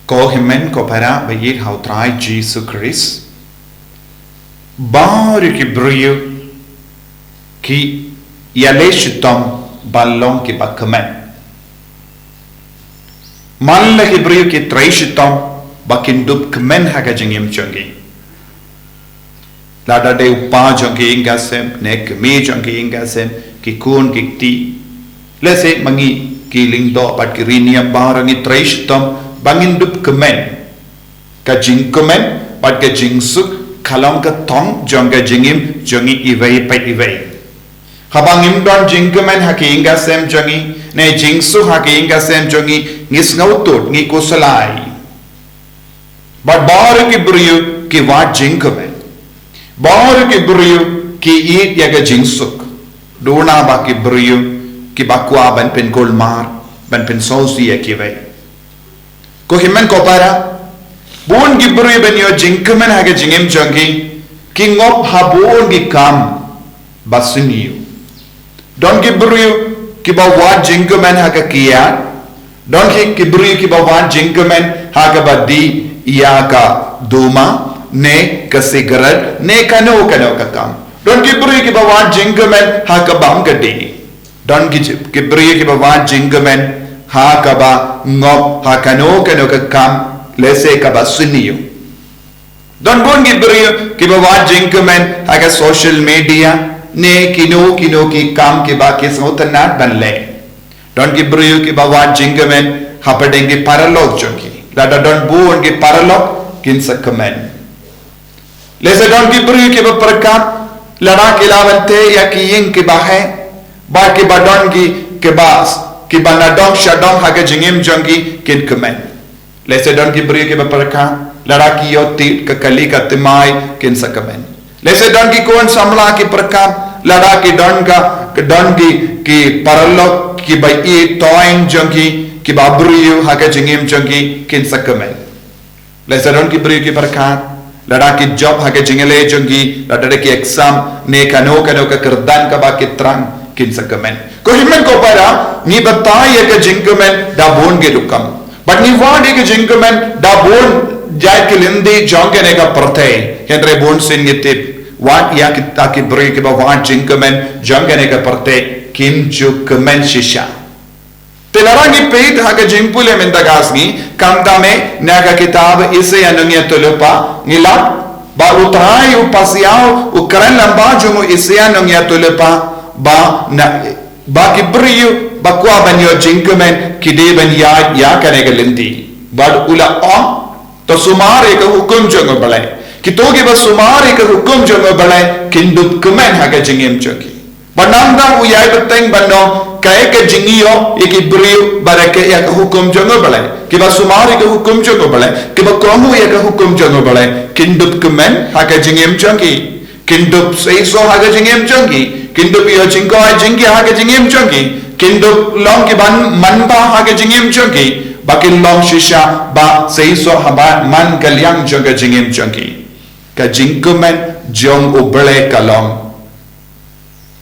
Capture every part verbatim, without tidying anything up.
Ko hynmen ko para ba ïeit ha u Trai Jisu Khrist, baroh ki briew ki ïaleh shitom ban long kiba kmen. Man la ki briew ki trei shitom ba kin dup kmen ha ka jingim jong ki. Lada dei u pa jong ki ïing ki sem, ne kmie jong ki ïing ki sem, ki khun ki kti, lehse ma ngi ki lyngdoh bad ki riewniam baroh ngi trei shitom ba ngin dup kmen. Ka jingkmen bad ka jingsuk ka long ka thong jong ka jingim jong ngi iwei pa iwei. Haba ngim don jingkmen ha ki ïing ki sem jong ngi, ne jingsuk ha ki ïing ki sem jong ngi, ngi sngewthuh, ngi khuslai. Bad baroh ki briew ki wad jingkmen. Baroh ki briew ki ïeit ïa ka jingsuk. Duna ba ki briew kiba kwah ban pynkulmar, ban pynsngewsih ïa kiwei. Ko hynmen ko para, bun ki briew ban ïoh jingkmen ha ka jingim jong ki, ki ngop ha bun ki kam ba sniew. Don ki briew kiba wad jingkmen ha ka kiad, don ki, ki briew kiba wad jingkmen ha kaba die ïa ka duma, ne ka sigaret, ne kano kano ka kam. Don ki briew kiba wad jingkmen ha ka bam ka die. Don ki, ki briew kiba wad jingkmen ha kaba ngop ha kano kano ka kam, lehse kaba sniew. Don bun ki briew kiba wad jingkmen ha ka social media, ne kino kino ki kam kiba ki sngewtynnad ban leh. Don ki briew kiba wad jingkmen hapdeng ki paralok jong ki. Lada don bun ki paralok, kin sa kmen. Lehse don ki briew kiba pyrkhat, lada ki la wan tei ïa ki ïing kiba heh, bad kiba don ki, kiba, kiba na dong sha dong ha ka jingim jong ki, kin kmen. Lehse don ki briew kiba pyrkhat, lada ki ïoh tied ka kali ka thymmai, kin sa kmen. Lehse don ki khun samla ki pyrkhat, lada ki don ka, ki don ki, ki paralok kiba ïeit toiñ jong ki, kiba briew ha ka jingim jong ki, kin sa kmen. Lehse don ki briew ki pyrkhat, lada ki jop ha ka jingïaleh jong ki, lada dei ki exam, ne kano kano ka kyrdan kaba ki thrang, kin sa kmen. Ko hynmen ko para, ngi batai ïa ka jingkmen da bun ki rukom. Bad ngi wad ïa ka jingkmen da bun jait ki lynti jong kane ka pyrthei. Hynrei bunsien ngi tip, wat ïa kita ki briew kiba wad jingkmen jong kane ka pyrthei, kim ju kmen shisha. Te lada ngi peit ha ka jingpule mynta ka sngi, khamtam eh na ka kitab Isaïah nongïathuhlypa, ngi lap ba U Trai u pasiaw, u kren lyngba jong u Isaïah nongïathuhlypa, ba na, ba ki briew ba kwah ban ïoh jingkmen ki dei ban ïaid ïa kane ka lynti. Bad u la ong, to sumar ïa ka hukum jong U Blei. Kito kiba sumar ïa ka hukum jong U Blei kin dup kmen ha ka jingim jong ki. Ba nangta u ïai bteng ban ong, kaei ka jingïoh ïa ki briew ba rakhe ïa ka hukum jong U Blei. Kiba sumar ïa ka hukum jong U Blei, kiba kohnguh ïa ka hukum jong U Blei, kin dup kmen ha ka jingim jong ki. Kin dup seisoh ha ka jingim jong ki. Kin dup ïoh jingkoit jingkhiah ha ka jingim jong ki. Kin dup long kiban manbha ha ka jingim jong ki. Ba kin long shisha ba seisoh haba man ka liang jong ka jingim jong ki. Ka jingkmen jong U Blei ka long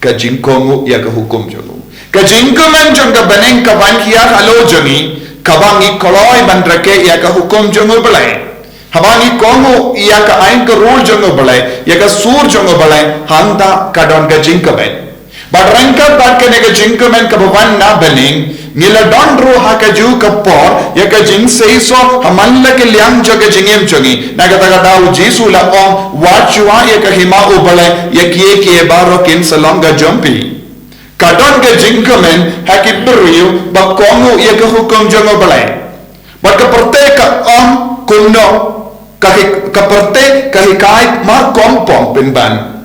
ka jingkohnguh ïa ka hukum jong u. Ka jingkmen jong ka bneng ka ban hiar halor jong ngi, kaba ngi kloi ban rakhe ïa ka hukum jong U Blei. Haba ngi kohnguh ïa ka aiñ ka rul jong U Blei, ïa ka sur jong U Blei, hangta ka don ka jingkmen. Bad ryngkat bad kane ka jingkmen kaba wan na bneng, ngi la don ruh ha kajuh ka por ïa ka jingseisoh ha man la ka liang jong ka jingim jong ngi. Na kata ka daw U Jisu u la ong, wat shuwa ïa ka hima U Blei, ïa kiei kiei baroh kin sa long ka jong phi. Ka don ka jingkmen ha ki briew ba kohnguh ïa ka hukum jong U Blei. Bad ka pyrthei ka ong kumno, ka hi-, ka pyrthei ka hikai mar kongpong pynban.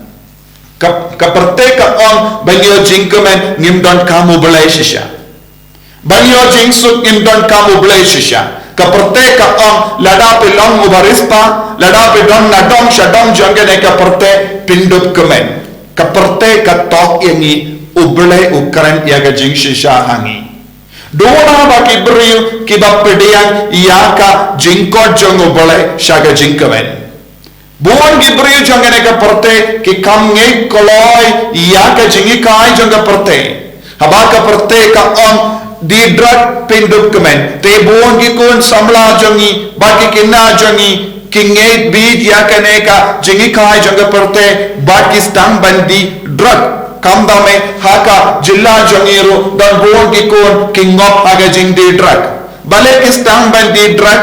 Ka, ka pyrthei ka ong ban ïoh jingkmen ngim donkam U Blei shisha. Ban ïoh jingsuk ngim donkam U Blei shisha. Ka pyrthei ka ong lada phi long uba riewspah, lada phi don na dong sha dong jong kane ka pyrthei phin dup kmen. Ka pyrthei ka tok ïa ngi, U Blei u kren ïa ka jingshisha ha ngi. Duna ba ki briew kiba pdiang ïa ka jingkhot jong U Blei sha ka jingkmen. Bun ki briew jong kane ka pyrthei ki kham ngeit kloi ïa ka jinghikai jong ka pyrthei. Haba ka pyrthei ka ong die drug pyndup kmen. Te bun ki khun samla jong ngi bad ki khynnah jong ngi ki ngeit bit ïa kane ka jinghikai jong ka pyrthei bad ki sdang ban die drug. Kumta me ha ka jylla jong ngi ruh don bun ki khun ki ngop ha ka jingdie drug. Balei ki sdang ban die drug?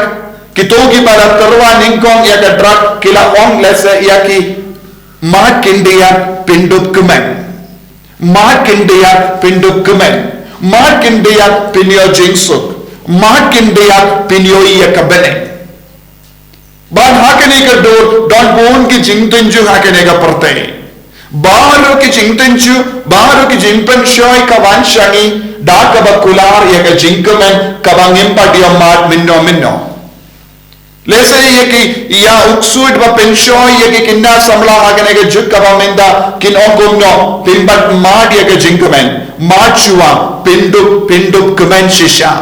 Kito kiba la tyrwa nyngkong ïa ka drug ki la ong lehse ïa ki, mad khyndiat pyndup kmen. Mad khyndiat pyndup kmen. Mad khyndiat pynïoh jingsuk. Mad khyndiat pynïohi ïa ka bneng. Bad ha kane ka dur don bun ki jingtynjuh ha kane ka pyrthei. Baroh ki jingtynjuh, baroh ki jingpynshoi ka wan sha ngi da kaba kular ïa ka jingkmen kaba ngim pat ïoh mad mynno mynno. Lehse ïa ki, ïa u ksuid ba pynshoi ïa ki khynnah samla ha kane ka juk kaba mynta kin ong kumno, phim pat mad ïa ka jingkmen. Mad shuwa, pyndup, pyndup kmen shisha.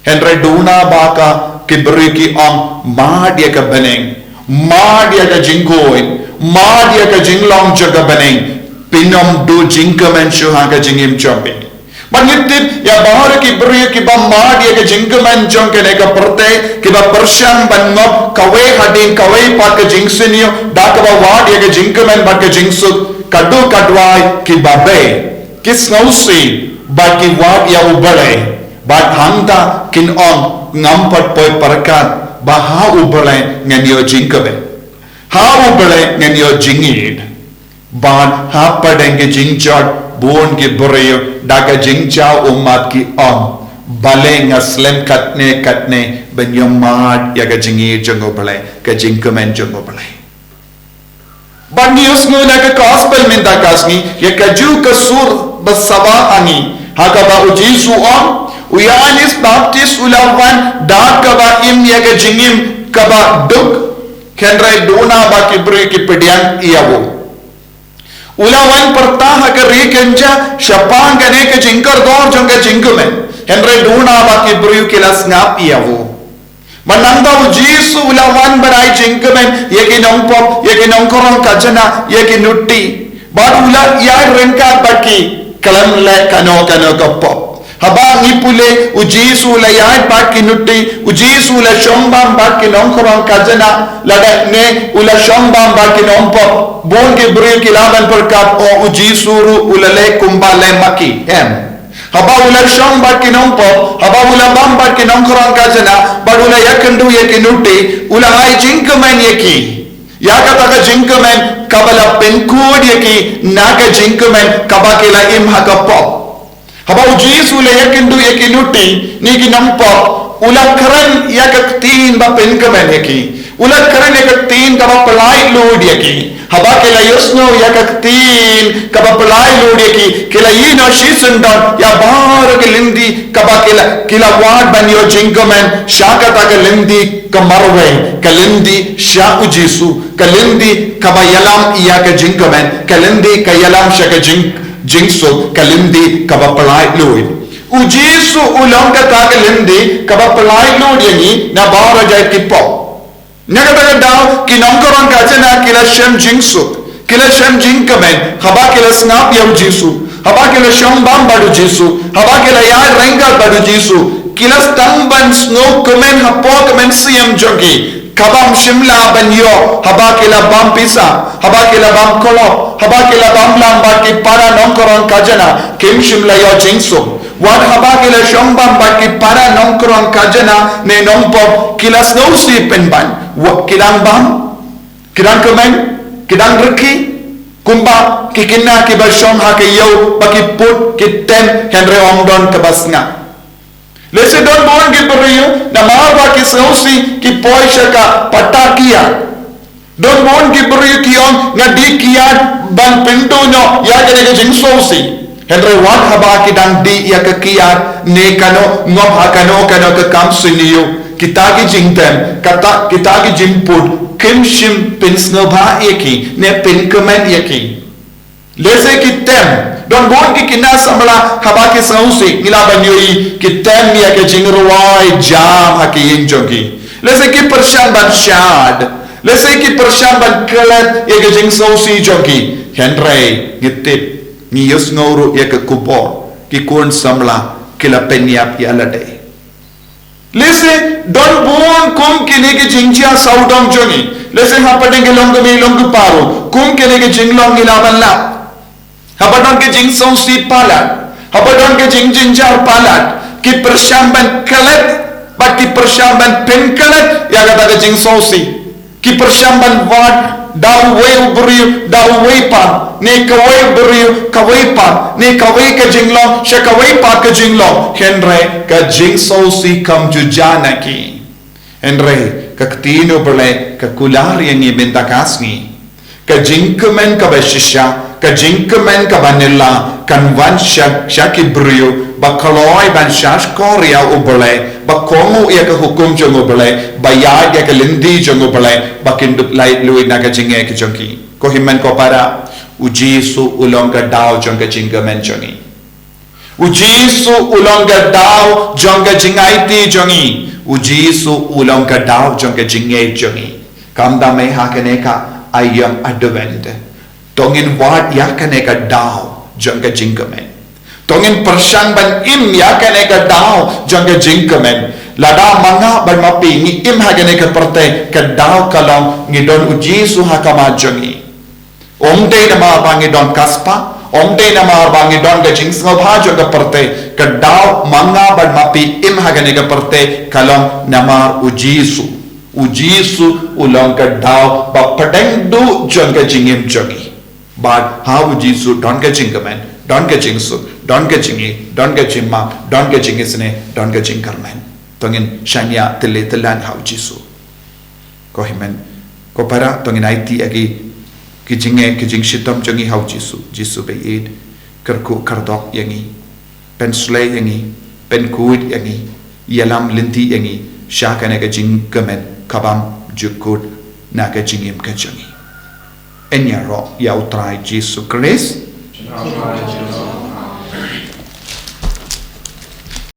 Hynrei duna ba ka ki briew ki ong mad ïa ka bneng, mad ïa ka jingkhuid, mad ïa ka jinglong jong ka bneng, phin ym duh jingkmen shuh ha ka jingim jong phi. Bad ngi tip ïa baroh ki briew kiba mad ïa ka jingkmen jong kane ka pyrthei, kiba pyrshang ban ngop kawei hadien kawei pat ka jingsniew da kaba wad ïa ka jingkmen bad ka jingsuk, ka duh ka duwai kiba bei, ki sngewsih bad ki wad ïa U Blei. Bad hangta kin ong, ngam pat poi pyrkhat ba ha U Blei ngan ïoh jingkmen, ha U Blei ngan ïoh jingïeid. Bad hapdeng ki jingjot bun ki briew da ka jingjaw ummat ki ong, balei nga slem katne katne ban ïoh mad ïa ka jingïeid jong U Blei, ka jingkmen jong U Blei. Bad ngi ïohsngew na ka gospel mynta ka sngi ïa kajuh ka sur ba sawa ha ngi, ha kaba U Jisu u ong, u Ïoannis Baptist u la wan da kaba im ïa ka jingim kaba duk, hynrei duna ba ki briew ki pdiang ïa u. U la wan pyrta ha ka ri kynja shaphang kane ka jingkordor jong ka jingkmen, hynrei duna ba ki briew ki la sngap ïa u. Bad nangta U Jisu u la wan ban ai jingkmen ïa ki nongpop, ïa ki nongkhrong khajna, ïa ki nuti. Bad u la ïaid ryngkat bad ki, khlem leh kano kano ka pop. Haba ngi pule, U Jisu u la ïaid bad ki nuti, U Jisu u la shong bam bad ki nongkhrong khajna, lada ne u la shong bam bad ki nongpop, bun ki briew ki lah ban pyrkhat, o, U Jisu ruh u la leh kumba leh ma ki, em. Haba u la shong bad ki nongpop, haba u la bam bad ki nongkhrong khajna, bad u la ïakynduh ïa ki nuti, u la ai jingkmen ïa ki. Ïa kata ka jingkmen kaba la pynkhuid ïa ki na ka jingkmen kaba ki la im ha ka pop. Haba U Jisu u la ïakynduh ïa ki nuti ne ki nongpop, u la kren ïa ka ktien ba pynkmen ïa ki. U la kren ïa ka ktien kaba pyllait luid ïa ki. Haba ki la ïohsngew ïa ka ktien kaba pyllait luid ïa ki, ki la ïehnoh shisyndon ïa baroh ki lynti kaba ki la, ki la wad ban ïoh jingkmen sha kata ka lynti ka marwei, ka lynti sha U Jisu, ka lynti kaba ïalam ïa ka jingkmen, ka lynti ka ïalam sha ka jing, jingsuk, ka lynti kaba pyllait luid. U Jisu u long kata ka lynti kaba pyllait luid ïa ngi na baroh jait ki pop. Na kata ka daw ki nongkhrong khajna ki la shem jingsuk, ki la shem jingkmen haba ki la sngap ïa U Jisu, haba ki la shong bam bad U Jisu, haba ki la ïaid ryngkat bad U Jisu, ki la sdang ban sngewkmen hapoh ka mynsiem jong ki. Kaba ym shym lah ban ïoh haba ki la bam pisa, haba ki la bam khlop, haba ki la bam lang bad ki para nongkhrong khajna, kim shym la ïoh jingsuk. Wat haba ki la shong bam bad ki para nongkhrong khajna ne nongpop, ki la sngewsih pynban. Wat ki dang bam, ki dang kmen, ki dang rkhie, kumba ki khynnah kiba shong ha ka ïew ba ki put ki tem hynrei ym don kaba sngap. Lehse don bun ki briew namar ba ki sngewsih ki poi sha ka pata kiad. Don bun ki briew ki ong nga dih kiad ban pynduh noh ïa kane ka jingsngewsih. Hynrei wat haba ki dang dih ïa ka kiad ne kano, ngop ha kano kano ka kam sniew, kita ki jingtem, kata, kita ki jingput kim shym pynsngewbha ïa ki ne pynkmen ïa ki. Lehse ki tem, don bun ki khynnah samla haba ki sngewsih ngi lah ban ïohi ki tem ïa ka jingrwai jam ha ki ïing jong ki. Lehse ki pyrshang ban shad, lehse ki pyrshang ban klet ïa ka jingsngewsih jong ki. Hynrei ngi tip, ngi ïohsngew ruh ïa ka khubor, ki khun samla ki la pynïap ïa lade. Lehse don bun kum kine ki jingjia sawdong jong ngi. Lehse hapdeng ki longkmie longkpa ruh kum kine ki jinglong ngi la ban lap. Haba don ki jingsngewsih palat, haba don ki jingjynjar palat, ki pyrshang ban klet bad ki pyrshang ban pynklet ïa kata ka jingsngewsih. Ki pyrshang ban wad da uwei u briew da uwei pat, ne kawei u briew kawei pat, ne kawei ka jinglong sha kawei pat ka jinglong, hynrei ka jingsngewsih kam ju jia na ki. Hynrei ka ktien U Blei ka kular ïa ngi mynta ka sngi, ka jingkmen kaba shisha, ka jingkmen kaba nylla kan wan sha, sha ki briew ba kloi ban shahshkor ïa U Blei, ba kohnguh ïa ka hukum jong U Blei, ba ïaid ïa ka lynti jong U Blei, ba kin dup laitluid na ka jingngeit ka jong ki. Ko hynmen ko para, U Jisu u long ka daw jong ka jingkmen jong ngi. U Jisu u long ka daw jong ka jingaiti jong ngi. U Jisu u long ka daw jong ka jingngeit jong ngi. Kumta mynta ha kane ka aïom Advent, to ngin wad ïa kane ka daw jong ka jingkmen. To ngin pyrshang ban im ïa kane ka daw jong ka jingkmen. Lada ma nga bad ma phi ngi im ha kane ka pyrthei, ka daw ka long ngi don U Jisu ha khmat jong ngi. Ym dei namar ba ngi don ka spah, ym dei namar ba ngi don ka jingsngewbha jong ka pyrthei, ka daw ma nga bad ma phi im ha kane ka pyrthei ka long namar U Jisu. U Jisu u long ka daw ba pdeng duh jong ka jingim jong ngi. Bad ha U Jisu don ka jingkmen, don ka jingsuk, don ka jingïeit, don ka jingmap, don ka jingisynei, don ka jingkyrmen. To ngin shaniah tylli tyllan ha U Jisu. Ko hynmen ko para, to ngin aiti ïa ki, ki jingngeit, ki jingshitom jong ngi ha U Jisu. Jisu ba ïeit, kyrkhu kyrdok ïa ngi, pynshlei ïa ngi, pynkhuid ïa ngi, ïalam lynti ïa ngi sha kane ka jingkmen kabym ju kut na ka jingim ka jong ngi. Yn ïaroh ïa U Trai Jisu Khrist.